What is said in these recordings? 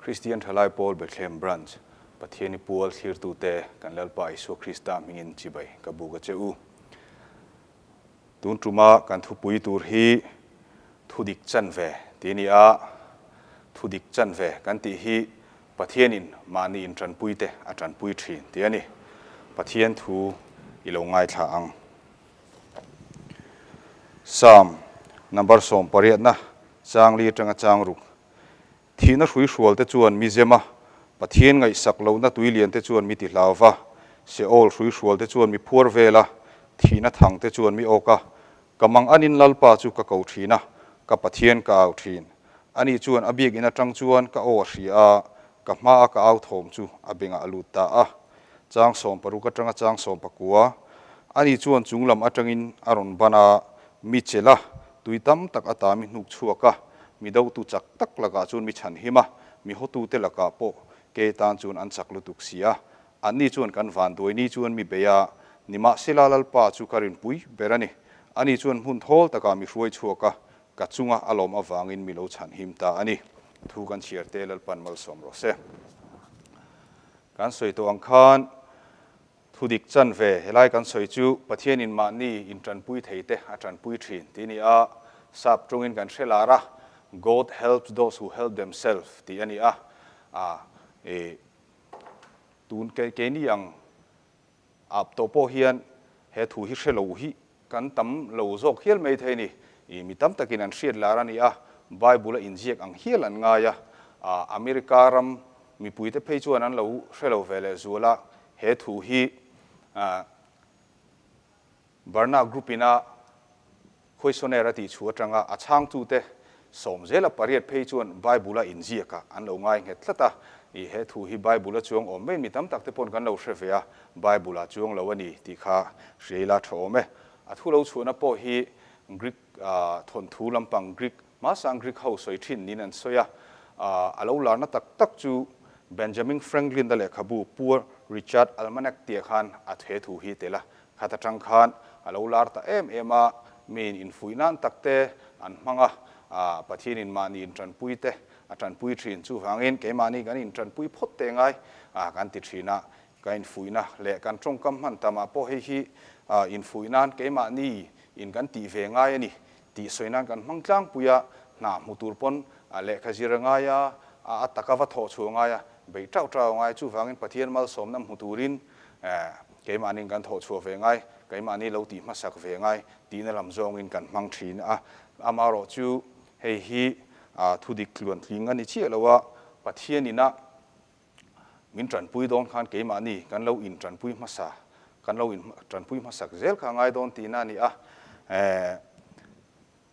Kristian Thalai Pawl Bethlehem Branch, Pathiani pual thlirtute kan Lalpa Isua Krista hmingin chibai ka buk a che u. Tun tuma kan thupui tur hi thudik chanve tih a ni a, thudik chanve kan tih hi Pathianin mahni intanpuite a tanpui thin tih a ni. Pathian thu i lo ngaithla ang. Psalm number sawmpariatna changli atanga changruk Thihna hruihrualte chuan mi zem a, Pathian ngaihsak lohna tuiliante chuan mi ti hlau va, Seol hruihrualte chuan mi phuar vel a, thihna thangte chuan mi awk a. Ka mang anin Lalpa chu ka ko thin a, ka Pathian ka au thin. Ani chuan a biakinn atang chuan ka aw a hria a, ka hmaa ka au thawm chu a bengah a lut ta a. Chang 60 atanga chang 19, Ani chuan chunglam atangin a rawn ban a, mi chelh a, tui tam tak ata mi hnuk chhuak a, mi dotu chak tak lakah chuan mi chhanhim a, mi hawtute lakah pawh ke tan chuan an chak lutuk si a. Anni chuan kan vanduai ni chuan mi bei a, nimahsela Lalpa chu ka rinpui ber a ni. Ani chuan hmun thawl takah mi hruai chhuak a, ka chunga a lawm avangin mi lo chhanhim ta a ni. Thu kan chhiar te Lalpan malsawm rawh se. Kan sawi tawh ang khan Thudik chanve, Helai kan sawi chu Pathianin mahni intanpui thei te a tanpui thin tih a ni a, sap tawngin kan hre lar a, God helps those who help themselves tih a ni a, a e tun ke keini ang ap tawh pawh hian he thu hi hre lo hi kan tam lo zawk hial mai thei a ni. I mi tam takin an hriat lar a ni a, Bible a inziak ang hial an ngai a, a America ram Mipuite phei chuan an lo hre lo ve leh zual a, he thu hi Barna Group ina questionnaire a tih chhu atanga a chhangtute sawm zela pariat phei chuan Bible a inziak ah an lo ngai nghet tlat a, i he thu hi Bible a chuang awm mai mi tam tak te pawn kan lo hre ve a, Bible ah chuang lo a ni tih kha hria ila tha awm e. A thu lo chhuahna pawh hi Greek thawnthu lampang Greek Hmasang Greek ho sawi thin niin an sawi a, a lo larna tak tak chu Benjamin Franklin-a lehkhabu Poor Richard Almanac tih ah khan a the thu hi tel a, khat atang khan a lo lar ta em em a, miin infuih nan tak te an hmang a, Pathianin mahni intanpui te a tanpui thin, chuvangin keimahni kan intanpui phawt te ngai kan ti thin a, Ka infuihna leh kan tawngkam hman tamah pawh hei hi infuih nan keimahni in kan tih ve ngai a ni tih sawi nan kan hmang tlangpui a, hna hmu tur pawn lehkha zir a ngai a, a taka va thawh chhuah a ngai a, beih tauh tauh a ngai. Chuvangin Pathian malsawmna hmu turin keimahniin kan thawh chhuah ve ngai, keimahni lo tih hmasak ve ngai tihna lam zawngin kan hmang thin a. Amaherawh chu hei hi thudik tluantling a ni chiah lo a, Pathian ina Min tanpui dawn khan keimahni kan lo intanpui hmasa, kan lo intanpui hmasak zel kha a ngai dawn tihna a ni a. Eh,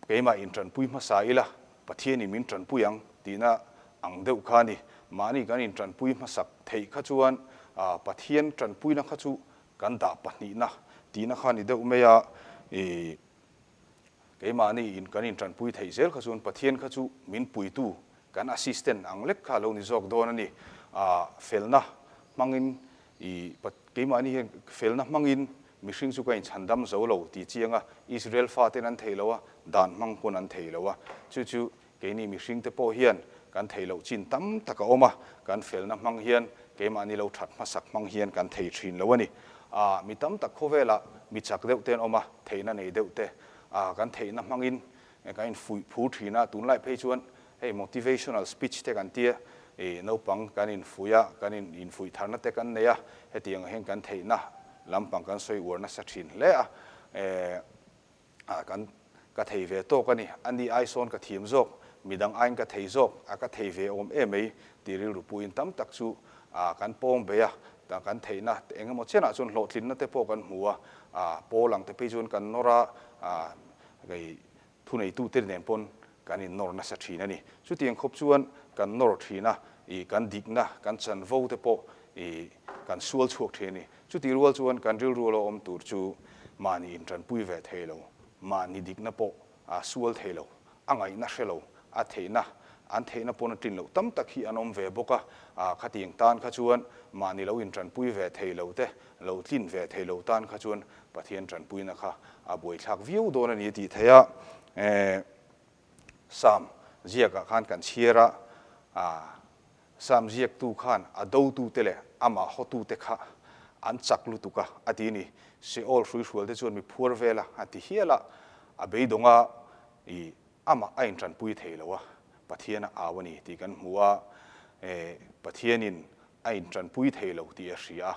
keimah intanpui hmasa ila, Pathianin min tanpui ang tihna ang deuh kha a ni. Mahni kan intanpui hmasak theih kha chuan Pathian tanpuina kha chu kan dah pahnihna tihna kha a ni deuh mai a. Ih, keimahni in kan intanpui theih zel kha chuan Pathian kha chu min puitu Kan assistant ang lek kha a lo ni zawk dawn a ni. Aah felna hmangin i keimahni hian felna hmangin mihring chu ka inchhandam zo lo tih chiang a, Israel faten an thei lo a, dan hmang pawn an thei lo a. Chu chu keini mihringte pawh hian kan thei loh chin tam tak a awm a, kan felna hmang hian keimahni lo that hmasak hmang hian kan thei thin lo a ni. Aah mi tam tak khawvelah mi chak deuh te an awm a, theihna nei deuh te. Aah kan theihna hmangin Kan infuih phur thin a, tunlai phei chuan hei motivational speech te kan tia, ih naupang kan infuih a, kan in infuih tharna te kan nei a, hetiang ah hian kan theihna lampang kan sawi uar nasa thin hle a, eh ah kan ka thei ve tawk a ni, a ni ai sawn ka thiam zawk, midang aiin ka thei zawk a ka thei ve awm em mai tih rilru puiin tam tak chu ah kan pawng bei a, kan theihna eng emaw chenah chuan hlawhtlinna te pawh kan hmu a, ah pawl ang te phei chuan kan nawr a, ah Kei thuneitute nen pawn kan innawr nasa thin a ni. Chutiang khawp chuan kan nawr thin a, ih kan dikna, kan chanvo te pawh ih kan sual chhuak thin a ni. Chutih rual chuan kan rilru lo awm tur chu mahni intanpui ve thei lo, mahni dikna pawh a sual thei lo, a ngaihna hre lo, a theihna, an theihna pawn a tlin loh tam tak hi an awm ve bawk a. Ah khatiang tan kha chuan mahni lo intanpui ve thei lo te, lo tlin ve thei lo tan kha chuan Pathian tanpuina kha a buaithlak viau dawn a ni tih theih a, eh, Psalm ziakah khan kan chhiar a, ah, Sam ziaktu khan a dotute leh amah hawtute kha an chak lutuk a, a ti ni. Seol hruihrualte chuan mi phuar vel a, a ti hial a, a beidawng a, i amah a intanpui thei lo a, Pathian a au a ni tih kan hmu a, e Pathianin a intanpui thei lo tih a hria a,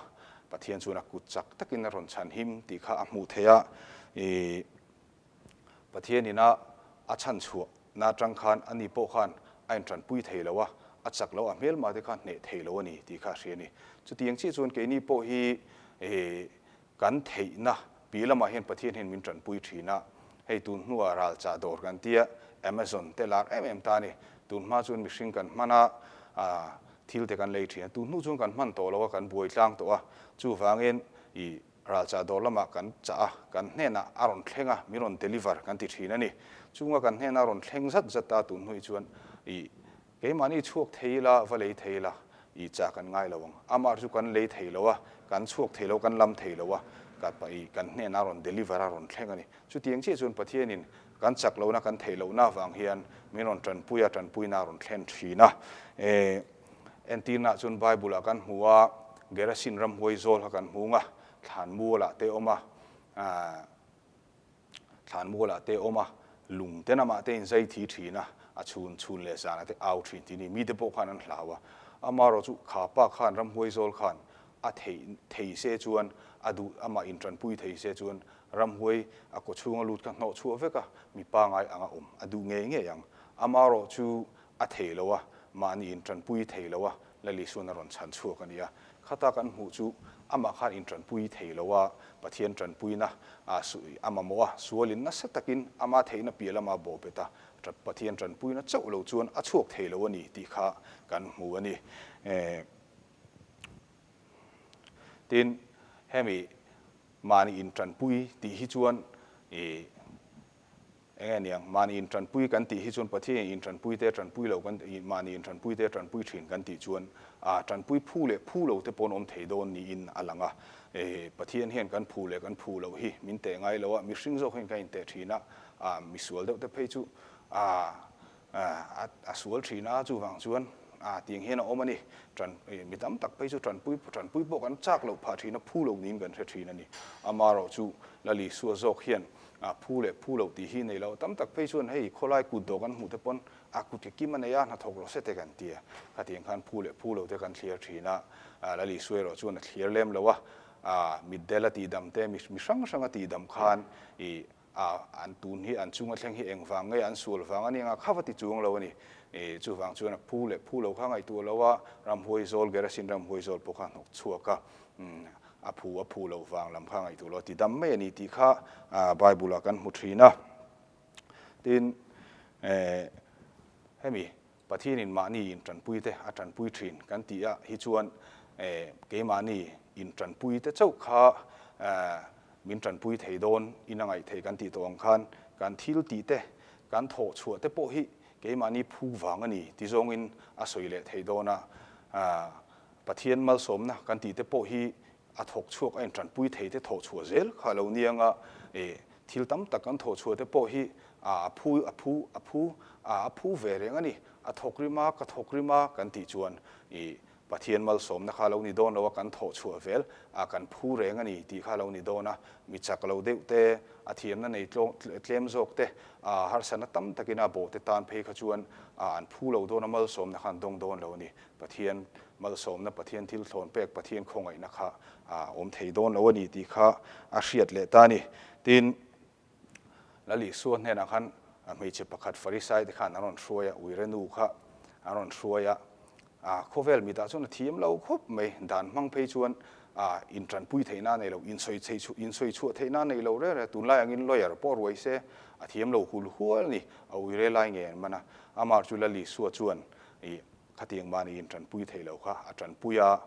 Pathian chuan a kut chak takin a rawn chhanhim tih kha a hmuh theih a, i Pathianin a a chhan chhuah na atang khan ani pawh khan a intanpui thei lo a, a chak lo a hmelma te kha hneh thei lo a ni tih kha a hria a ni. Chutiang chiah chuan keini pawh hi kan theihna pi lamah hian Pathian hian min tanpui thin a, hei tun hnuah ral chah dawr kan tia Amazon te lar em em ta a ni. Tun hma chuan mihring kan hman a, thil te kan lei thin a, tun hnu chuan kan hman tawh lo a, kan buai tlang tawh a, chuvangin i Ralchah dawr lamah kan chah a, kan hnenah a rawn thleng a, min rawn deliver kan ti thin a ni. Chunga kan hnena rawn thleng zat zat ta tun hnuih chuan i keimahni chhuak thei ila, va lei thei ila, i chah kan ngai lo ang. Amah chu kan lei thei lo a, kan chhuak thei lo, kan lam thei lo a, ka i kan hnenah a rawn deliver a rawn thleng a ni. Chutiang chiah chuan Pathianin kan chak lohna, kan theih lohna avang hian min rawn tanpui a, tanpuina a rawn thlen thin a. E. Entirnaah chuan Bible-ah kan hmu a, Gerasin ramhuai zawl kha kan hmung a, thlanmualah te awm a, thlanmualah te awm a, lung te namah te inzai thi thin a, a chhun chhun leh zanah te au thin tih a ni. Mite pawh khan an hlau a, amaherawh chu kha pa khan ramhuai zawl khan a theih thei se chuan a duh amah intanpui thei se chuan ramhuai a kawchhunga lut kha hnawh chhuah vek a, mi pangai anga awm a duh ngei ngei ang. Amaherawh chu a thei lo a, mahni intanpui thei lo a, Lalisuan a rawn chhan chhuak a ni a. Khata kan hmuh chu amah khan intanpui thei lo a, Pathian tanpuina a a mamawh a, sualin nasa takin ama theihna piah lama bawh bet a, Pathian tanpuina chauh lo chuan a chhuak thei lo a ni tih kha kan hmu a ni. Tin, hemi mahni intanpui tih hi chuan ih Eng nge niang, mahni intanpui kan tih hi chuan Pathian intanpui te tanpui lo kan mahni intanpui te tanpui thin kan tih chuan a tanpui phu leh phu lo te paw'n awm thei dawn niin a lang a. Pathian hian kan phu leh kan phu loh hi min teh ngai lo a, mihring zawk hian kan inteh thin a, a misual deuh te phei chu a a sual thin a, chuvang chuan a tiang hian a awm a ni. Tan mi tam tak phei chu tanpui tanpui pawh kan chak loh phah thin a, phu lo niin kan hre thin a ni. Amaherawh chu Lalisua zawk hian A phu leh phu loh tih hi nei lo. Tam tak phei chuan hei khawlai kut dawh kan hmuh te pawn a kut ke kim a nei a, hnathawk rawh se te kan ti a. Khatiang khan phu leh phu lo te kan thliar thin a, Lal Isua erawh chuan a thliar lem lo a, mitdel a tihdam te, mi hrang hrang a tihdam khan i a an tun hi an chunga thleng hi engvang nge an sual vang a ni anga kha va ti chuang lo a ni. I chuvang chuan a phu leh phu lo kha ngaihtuah lo a, ramhuai zawl Gerasin ramhuai zawl pawh kha hnawk chhuak a. A phu a phu loh vang lam kha ngaihtuah lo a ti dam mai a ni tih kha Bible ah kan hmu thin a. Tin, hemi Pathianin mahni intanpui te a tanpui thin kan tih ah hi chuan keimahni intanpui te chauh kha min tanpui thei dawn in a ngaih thei kan tih tawh ang khan kan thil tih te kan thawh chhuah te pawh hi keimahni phu vang a ni ti zawngin a sawi leh thei dawn a. Pathian malsawmna kan tih te pawh hi a thawk chhuak a intanpui thei te thawh chhuah zel kha lo niang a, e thil tam tak kan thawh chhuah te pawh hi a phu a phu a phu a phu ve reng a ni, a thawk rim a ka thawk rim a kan tih chuan i Pathian malsawmna kha lo ni dawn lo a kan thawh chhuah vel a kan phu reng a ni tih kha lo ni dawn a, mi chak lo deuh te a thiamna nei tlem zawk te a harsatna tam takin a bawh te tan phei kha chuan an phu lo dawn a malsawmna kha an dawng dawn lo a ni. Pathian malsawmna, Pathian thil thlawn pek, Pathian khawngaihna kha a awm thei dawn lo a ni tih kha a hriat leh ta a ni. Tin, Lal Isua hnenah khan hmeichhe pakhat Farisai te khan an rawn hruai a, uire nu kha an rawn hruai a, khawvel mitah chuan a thiam lo khawp mai, dan hmang phei chuan intanpui theihna a nei lo, insawi chhuah theihna a nei lo reng reng, tunlai angin lawyer pawh ruai se a thiam lo hul hual a ni, a uire lai ngei an man a, amah chu Lal Isua chuan Khatiang mahni in tanpui thei lo kha a tanpui a,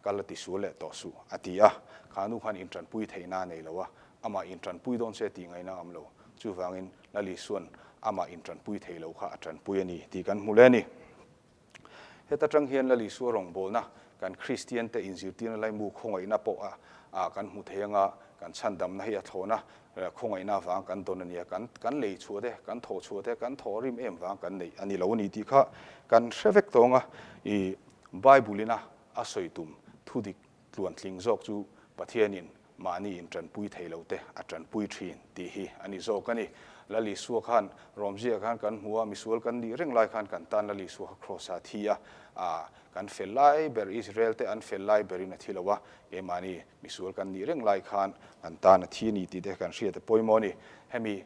kal a ti sual leh tawh suh a ti a. Kha nu khan in tanpui theihna a nei lo a, amah in tanpui dawn se tih ngaihna a awm lo. Chuvangin Lal Isua'n amah in tanpui thei lo kha a tanpui a ni tih kan hmu leh a ni. Heta tang hian Lal Isua rawngbawlna kan Kristiante inzirtirna laimu khawngaihna pawh a kan hmu thei anga. Kan chhandamna hi a thlawna khawngaihna avang kan dawn a nia, kan kan lei chhuah te, kan thawh chhuah te, kan thawh rim em vang kan neih a ni lo a ni tih kha kan hre vek tawng a. I Bible ina a sawi tum thudik tluantling zawk chu Pathianin mahni in tanpui thei lo te a tanpui thin tih hi a ni zawk a ni. Lal Isua khan Rawmzia khan kan hmu a, misual kan nih reng lai khan kan tan Lal Isua kha Kraws ah thi a, kan fel lai ber Israel te an fel lai berin a thi lo a, keimahni misual kan nih reng lai khan kan tan a thi a ni tih te kan hriat a pawimawh a ni. Hemi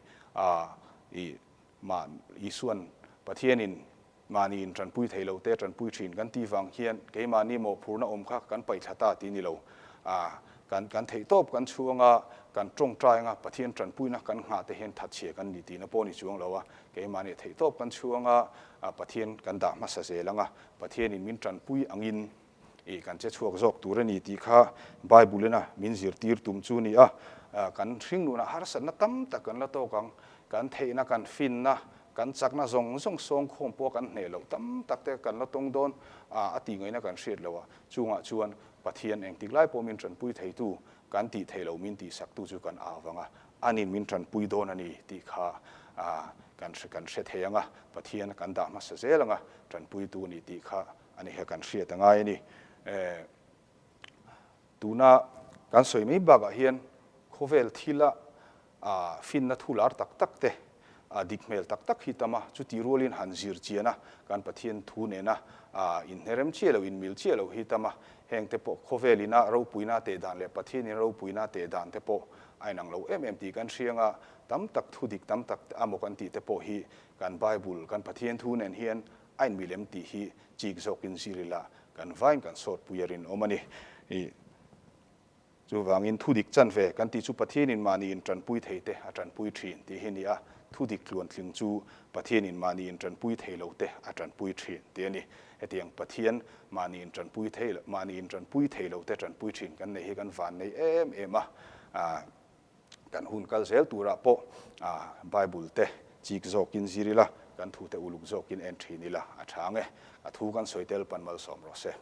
i mah Isuan Pathianin Mahni in tanpui thei lo te tanpui thin kan tih vang hian keimahni mawhphurna awm kha kan paih thla ta tih ni lo. A, kan kan theih tawp kan chhuang a, kan tawngtai anga Pathian tanpuina kan nghah te hian thatchhia kan ni tihna pawh ni chuang lo a, keimahni theih tawp kan chhuang a, Pathian kan dah hmasa zel anga Pathianin min tanpui angin i kan che chhuak zawk tur a ni tih kha Bible ina min zirtir tum chu a ni a. Kan hringnunah harsatna tam tak kan la tawk ang, kan theihna, kan finna, kan chakna zawng zawng sawngkhawm pawh kan hneh loh tam tak te kan la tawng dawn a, a tih ngaihna kan hriat loh a. Chungah chuan Pathian engtik lai pawh min tanpui theitu, kan tih theih loh min tihsaktu chu kan au vang a, anin min tanpui dawn a ni tih kha kan kan hre thei ang a, Pathian kan dah hmasa zel ang a, tanpuitu a ni tih kha A ni kha kan hriat a ngai a ni. Tuna kan sawi mai bakah hian khawvel thila finna thu lar tak tak te, dik hmel tak tak hi tam a, chuti rualin han zir chian a, kan Pathian thu nena inhnerem chiah lo, inmil chiah lo hi tam a, heng te pawh khawvel ina ropuina teh dan leh Pathian in ropuina teh dan te pawh a inang lo em em tih kan hriang a, tam tak thu dik tam tak amaw kan tih te pawh hi kan Bible, kan Pathian thu nen hian A inmilem tih hi chik zawkin zir ila kan vain kan sawtpui a rinawm a ni. I chuvangin thudik chanve kan tih chu Pathianin mahni intanpui thei te a tanpui thin tih hi a ni a, thudik tluantling chu Pathianin mahni intanpui thei lo te a tanpui thin tih a ni. Hetiang Pathian mahni intanpui thei lo, mahni intanpui thei lo te tanpui thin kan neih hi kan vannei em em a. Kan hun kal zel turah pawh Bible te chik zawkin zir ila, kan thute uluk zawkin en thin ila a tha ang e. A thu kan sawi tel pan malsawm rawh se.